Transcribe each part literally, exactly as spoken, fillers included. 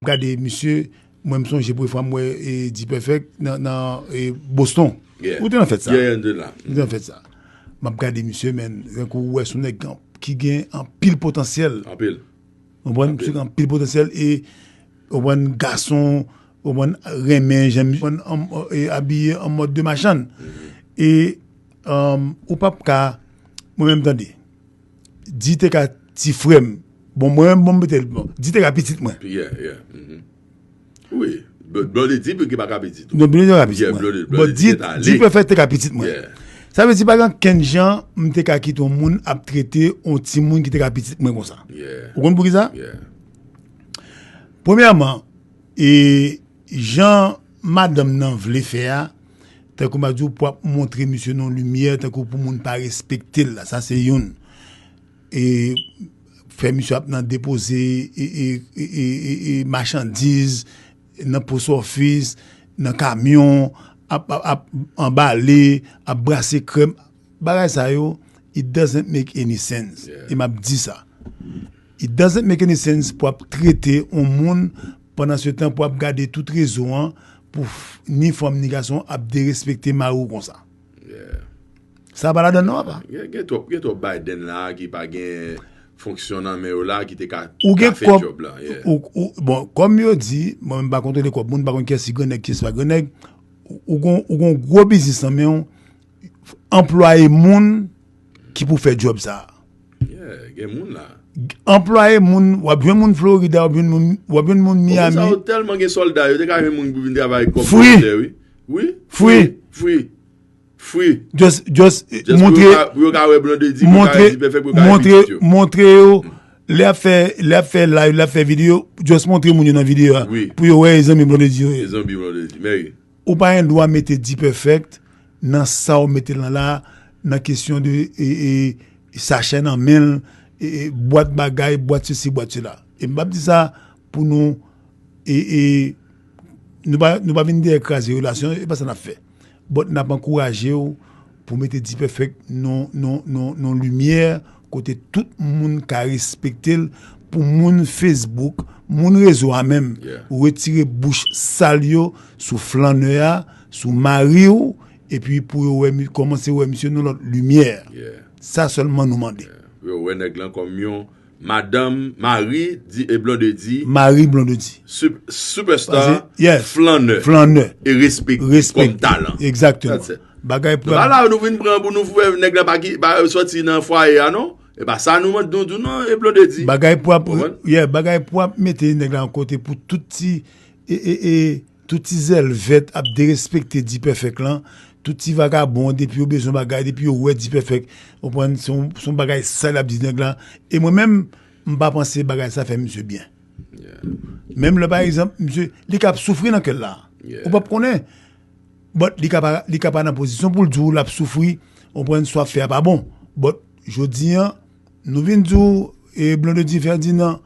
Gade misye, mwen m sonje premye fwa m wè e, D-Perfect nan, nan e, Boston. Yeah. Ou te nan fèt sa? Yeah, yeah, de la. Ou te nan fèt sa? M ap gade misye, men, tankou ou wè se yon nèg ki gen anpil potansyèl. Anpil. Ou konprann? Misye gen anpil potansyèl e ou konprann gason, ou konprann renmen, jan misye konprann an- e, abiye an mòd de machann. E um, ou p ap ka, mwen menm tande, di te ka ti frè m. Bon, mwen menm, bon, m mete l, bon, di te ka pitit mwen. Yeah, yeah. mhm. Wi. Bl- Blondedy pou ki pa ka pitit ou. Non, Blondedy te ka pitit Yeah, mwen. Blondedy- Bon, Blondedy di, te ale. di Perfect te ka pitit mwen. Yeah. Sa vle di pa gen kenn jan m te ka kite yon moun ap trete yon timoun ki te ka pitit mwen konsa. Yeah. Ou konn poukisa? Yeah. Premyèman, e jan madanm nan vle fè a, tankou m ap di w, pou ap montre misye nan limyè, tankou pou moun pa respekte l la. Sa se youn. E fè misye ap nan depoze e, e, e, e, e, e machandiz nan post office, nan kamyon, ap, ap, ap anbale, ap brase krèm. Bagay sa yo, it doesn't make any sense. Yeah. E m ap di sa. It doesn't make any sense pou ap trete yon moun pandan se tan pou ap gade tout rezo an pou f- ni fanm ni gason ap derespekte mari w konsa. Yeah. Sa pa ladan non, apa. Gen, gen twòp, gen twòp Biden la ki pa gen fonksyon nan men yo la ki te ka, Ou ka gen fè kòb, job la. Yeah. ou, ou, bon, kòm yo di, mwen m pa kontwole kòb moun, m pa konn kiyès ki grannèg, kiyès pa grannèg, ou, ou gon, ou gon gwo biznis nan men w, anplwaye moun ki pou fè job sa. Yeah, gen moun la. Anplwaye moun, w ap jwenn moun Florida, w ap jwenn moun, w ap jwenn moun Konsa Miami. Yo tèlman gen sòlda, yo te ka jwenn moun ki vin travay kòm Free. volontè, wi. Wi. Free. Free. Free. Just, just, Just pou montre, yo ka- pou yo ka wè Blondedy, pou yo ka montre, di perfect, pou yo ka montre, pitit yo. montre yo, lè ap fè, lè ap fè live, lè ap fè videyo, just montre moun yo nan videyo a. Wi. Pou yo wè e zanmi Blondedy yo ye. E zanmi Blondedy. Men wi. Ou pa gen dwa mete D-Perfect nan sa w mete l nan la, nan kesyon de e, e, sachè nan men l, e, e, bwat bagay, bwat sesi, bwat sela. E m p ap di sa pou nou, e, e, nou pa, nou pa vin dèyè kraze relasyon, e pa sa n ap fè. But n ap ankouraje w pou mete D-Perfect nan, nan, nan, nan limyè kote tout moun ka respekte l, pou moun Facebook, moun rezo a menm, Yeah. retire bouch sal yo sou flannè a, sou mari w, epi pou yo wè, mi- kòmanse wè misye nan lòt limyè. Yeah. Sa sèlman nou mande. Yo wè nèg lan kòm yon madanm, mari, di, e Blondedy, Mari Blondedy. sup- superstar, Pase- yes. flannè, Flannè. e respekte Respect. Kòm talan. Exactement. That's it. Bagay pou Nou pa la, nou vin pran pou nou fè nèg la pa ki, pa sòti nan fwaye a, non? E pa sa nou mande nou, nou, non, e Blondedy. Bagay pou ap, Konprann? yeah, bagay pou ap mete nèg la an kote pou tout ti, e, e, e, tout ti zèl vèt ap derespekte D-Perfect lan. Tout ti vagabon, depi yo bezwen bagay, depi yo wè D-Perfect, ou konprann, se yon, se yon bagay sal ap di nèg la. E mwen menm, m pa panse bagay sa fè misye byen. Menm lè, pa egzanp, misye, li ka ap soufri nan kè l la. Yeah. Ou p ap konnen. But li ka pa, li ka pa nan pozisyon pou l di w l ap soufri, ou konprann, sa w ap fè a pa bon. But jodi an, nou vin di w, e Blondedy Ferdinand,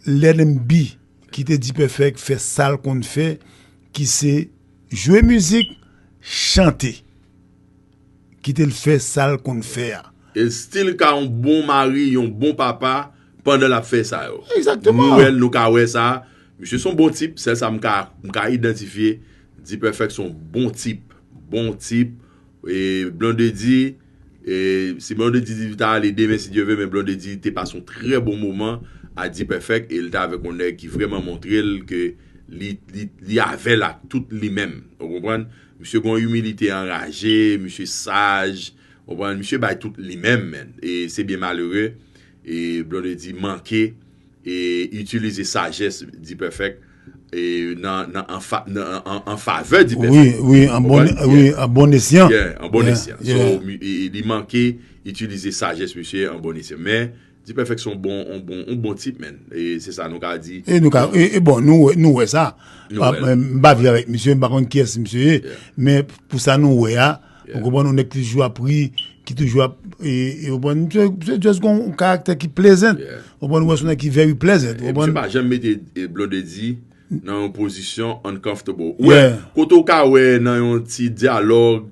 let him be, kite D-Perfect fè sa l konn fè, ki se jwe mizik, chante. Kite l fè sa l konn fè a. E still ka yon bon mari, yon bon papa, pandan l ap fè sa yo. Exactement. Nou wè l, nou ka wè sa. Misye se yon bon tip, sèl sa m ka, m ka idantifye. D-Perfect se yon bon tip. Bon tip. E Blondedy, e si Blondedy ta ale demen, si Dye vle, men Blondedy te pase yon trè bon moman a D-Perfect, e l te avèk yon nèg ki vrèman montre l ke li, li, li avè l ak tout li menm. Ou konprann? Misye gen yon imilite anraje, misye saj, ou konprann? Misye bay tout li menm, men. E se byen malere. E Blondedy manke e itilize sajès D-Perfect e nan, nan, an, fa, nan, an, an favè D-Perfect. Wi, wi, an bon, Konprann? wi, an bon esyan. Yeah, an bon Yeah, esyan. yeah. So, mi- e- e li manke itilize sajès misye an bon esyan. Men, D-Perfect se yon bon, yon bon, yon bon tip, men. E se sa nou ka di. E nou ka, e, e bon, nou wè, nou wè sa. Nou Pa- wè. M pa viv avèk misye, m pa konn kiyès misye ye. Yeah. Men pou sa nou wè a, Yeah. ou konprann, yon nèg ki toujou ap ri, ki toujou ap, e, e, ou konprann, misye, misye just gon yon karaktè ki pleasant. Yeah. Ou konprann, ou wè se yon nèg ki very pleasant. Ou E misye konprann? Pa janm mete e, Blondedy nan yon pozisyon uncomfortable. Ou wè, Yeah. kote ou ka wè nan yon ti dyalòg,